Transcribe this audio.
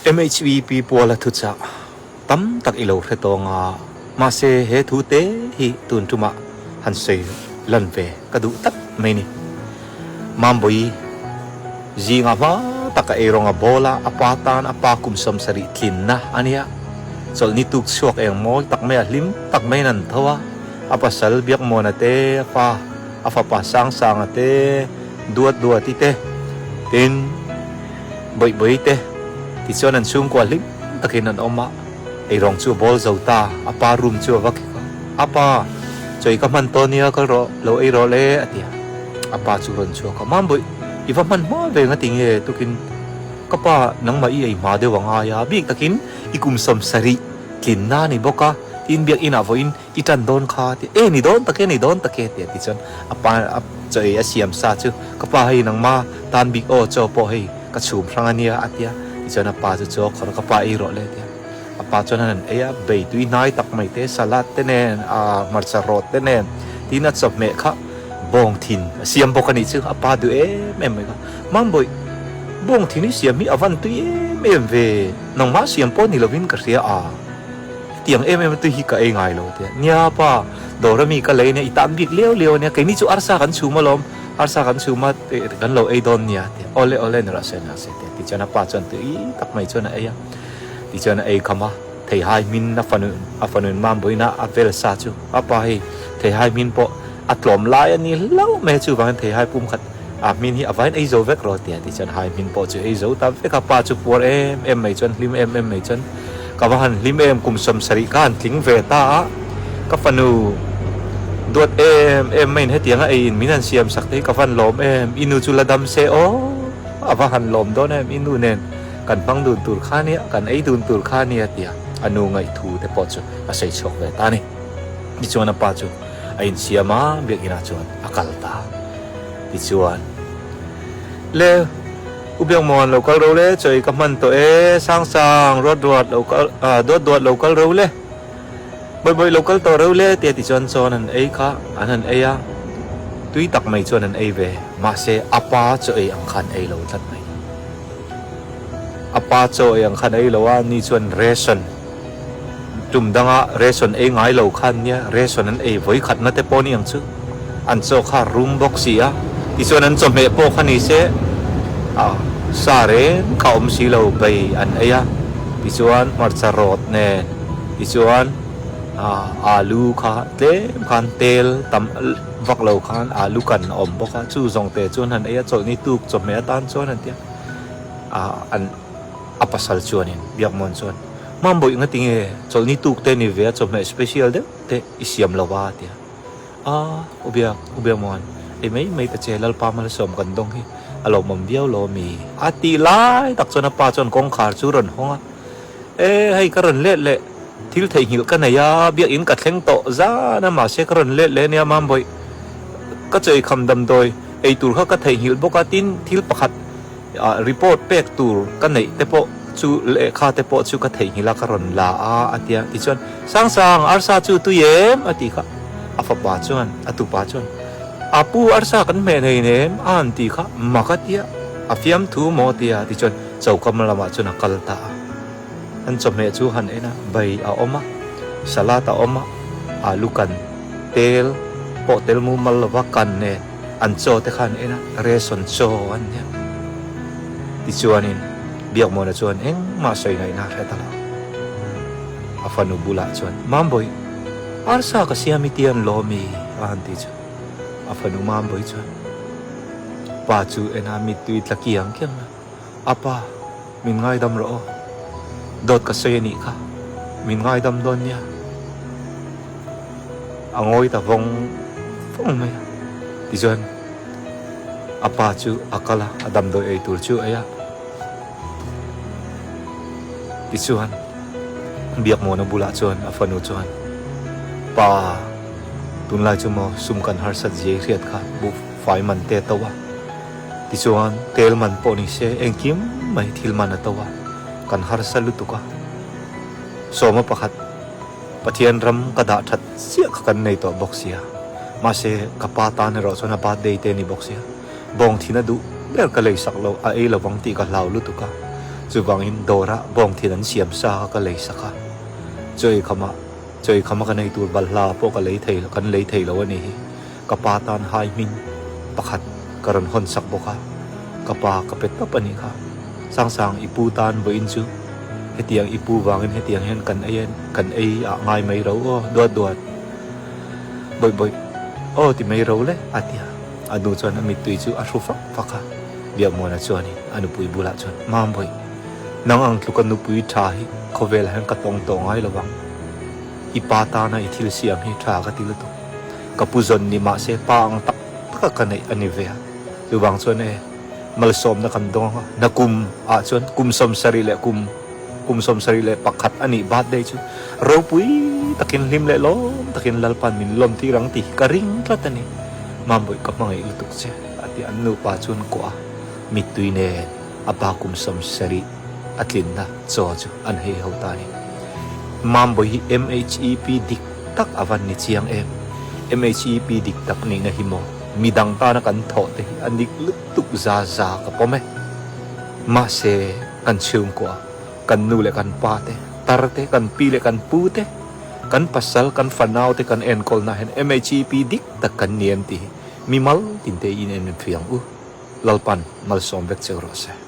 MHEP puala thuchah tam tak i lo hre tawng a, mahse he thu te hi tun tumah han sawi lan ve ka duh tlat mai ni. Mambawi zinga hma taka eirawng a bawl a, a pa tan a pa kum 70 tlinna a nia. Chawlhni tuk chhuak eng mawi tak mai a hlim tak maiin an tho a, a pasal Biakmuana te, a fa a fapa Sangsanga te, Duat Duati te, tin Bawihbawi te tichuan an chhungkua hlim takin an awm a, eirawng chu a bawl zo ta, a pa room chu a va kik a, A pa, chawi ka hman tawh nia kal rawh, lo ei rawh le a ti a, a pa chu rawn chhuak a, Mambawih, i va hman hma ve nga ti nge tukin ka pa nangmah i ei hma deuh a ngai a, bik takin i kum 70 tlinna a ni bawk a, tiin biakinah vawiin I tan dawn kha ti e ni dawn tak e ni dawn tak e tia ti chuan a pa a chaw ei a siam sa chu ka pa hei nangma tan bik aw chaw pawh hei ka chhum hrang a nia a tia tichuan a pa chu chaw a khawrh a ka pa ei rawh le a tia a pa chuan a han ei a bei tui hnai tak mai te salad te nen a hmarcha rawt te nen tin a chawhmeh kha bawng thin a siam bawk a nih chu a pa duh em em mai kha Mambawih bawng thin i siam hi a van tui em em ve nangma siam pawh ni lovin ka hria a. Tiang em em tui hi ka ei ngai lo tia. Nia pa, dawr ami ka lei ania, i tan bik liau liau ania, keini chu arsa kan chhum alawm, arsa kan chhum a, kan lo ei dawn nia tia. Awle awle ni rawh se ni rawh se tia. Tichuan a pa chuan tui tak mai chuan a ei a. Tichuan a ei kham a, theihai hmin a fanu a fanuin mambuina a vel sa chu a pa hei theihai hmin pawh a tlawm lai a ni hlauh mai a, chuvangin theihai pum khat a hmin hi a vain ei zo vek rawh tia. Tichuan hai hmin pawh chu ei zo ta vek a, pa chu puar em em mai chuan hlim em em mai chuan Ka va han hlim em, kum 70 ka han tling ve ta a, ka fanu duat em em maiin hetianga ei in min han siam sak te hi ka van lawm em, i nu chu la dam se aw, a va han lawm dawn em, i nu nen kan hmang dun tur kha nia, kan ei dun tur kha nia tia a nu ngaihthu te pawh chu a sawi chhuak ve ta a ni. Tichuan a pa chu a insiam a, biakinah chuan a kal ta. Tichuan le. U Biakmuan lo kal ro le, chawi ka hman tawh e, Sangsang, ruat ruat lo kal, ah, duat duat lo kal ro le, bawih bawih lo kal tawh ro le tia ti chuan chawn an ei kha an han ei a, tui tak mai chuan an ei ve, mahse a pa chaw ei ang khan ei lo tlat mai. A pa chaw ei ang khan ei lo a, ni chuan ration, tum danga ration ei ngai lo khan nia, ration an ei vawi khatna te pawh ni ang chu. An chaw kha rum bawk si a, tichuan an chawhmeh pawh kha ni se a sa reng kha awm si lo bei an ei a, tichuan hmarcha rawt nen tichuan alu kha tlem khan tel tam vak lo khan alu kan a awm bawk a, chu zawng te chuan han ei a, chawlhni tuk chawhmeh atan chuan an ti a, an a pasal chuanin Biakmuan chuan Mambawi ngatinge chawlhni tuk te ni ve a chawhmeh special deuh te i siam lo a ti a. A, U Biak, U Biakmuan, ei mai mai ta che, Lalpa malsawm kan dawng hi a lawmawm viau lo ami? A tih lai tak chuan a pa chuan kawngkhar chu rawn hawng a, E, hei ka rawn let leh, thil theihnghilh ka nei a, biakin ka thleng tawh zan a, mahse ka rawn let leh ania Mambawih, ka chawikham damdawi ei tur kha ka theihnghilh bawk a, tin thil pakhat Report pek tur ka neih te pawh chu lehkha te pawh chu ka theihnghilh a ka rawn la a a tia tichuan Sangsang arsa chu tui em a ti kha a fapa chuan a tupa chuan a pu arsa kan hmeh nei nem a han ti kha mak a tia a fiamthu maw a tia tichuan chokam lamah chuan a kal ta a an chawhmeh chu han en a bai a awm a salad a awm a alu kan tel pawh tel mumal lova kan nen An chaw te khan en a, ration chaw an nia. Tichuanin Biakmuana chuan engmah sawi ngaihna a hre ta lo. A fanu bulah chuan, Mambawi, arsa ka siam i ti an lawm i? a han ti chu. A fanu Mambawi chuan pa chu en a, mittui tla kiang kiang a, A pa, min ngaidam rawh aw. Dawt ka sawi a nih kha, min ngaidam dawn nia. A ngawi ta vawng vawng mai a. Tichuan a pa chu a kal a, a damdawi ei tur chu a ei a. Tichuan Biakmuana bulah chuan a fanu chuan, Pa, tunlai chu maw sum kan harsat zia i hriat kha, buhfai man te a to a. Tichuan tel man pawh ni se engkim mai thil man a to a, kan harsa lutuk a. Sawma pakhat Pathian ram ka dah that chiah kha kan nei tawh bawk sia. Mahse ka pa tan erawh chuan a birthday te a ni bawk sia. Bawng thin a duh ber ka lei sak lo, a ei lovang tih ka hlau lutuk a. Chuvangin dawrah bawngthin an siam sa kha ka lei sak a, chaw eikhama chaw eikhama kan ei tur balhla pawh ka lei thei kan lei thei lo a nih hi. Ka pa tan hai hming pakhat ka rawn hawn sak bawk a, ka pa ka pe tawp a nih kha. Sangsang i pu tan vawiin chu hetiang i pu vangin hetiang hian kan ei a kan ei ah ngai mai ro aw duat duat bawih bawih aw ti mai ro le a ti a, a nu chuan a mittui chu a hru fak fak a, Biakmuana chuanin a nupui bulah chuan Mam bawih nang ang tluka nupui tha hi khawvelah hian ka tawng tawh ngai lo vang, i pa tana i thil siam hi tha ka ti lutuk. Ka pu zawn ni mahse pa ang tak taka ka neih a ni ve a, chuvang chuan e malsawmna kan dawng ang a, nakum ah chuan kum 71 leh kum kum 71 a nih birthday chu ropui takin hlim leh lawm takin Lalpan min lawm tir ang tih hi ka ring tlat a ni. Mambawi ka hmangaih lutuk che a ti an nupa chuan kuah a, mittui nen a pa kum 70 a tlinna chaw chu an hei ho ta a ni. Mambawi hi MHEP dik tak a van ni chiang em? MHEP dik tak nihna hi maw? Midang tana kan thawh te hi a nik lutuk za za ka pawm e. Mahse, kan chhungkua, kan nu leh kan pa te, tar te, kan pi leh kan pu te, kan pasal, kan fanau te kan enkawlna hian MHEP dik tak kan ni em tih hi mimal tinte in en fiang u. Lalpan malsawm vek cheu rawh se.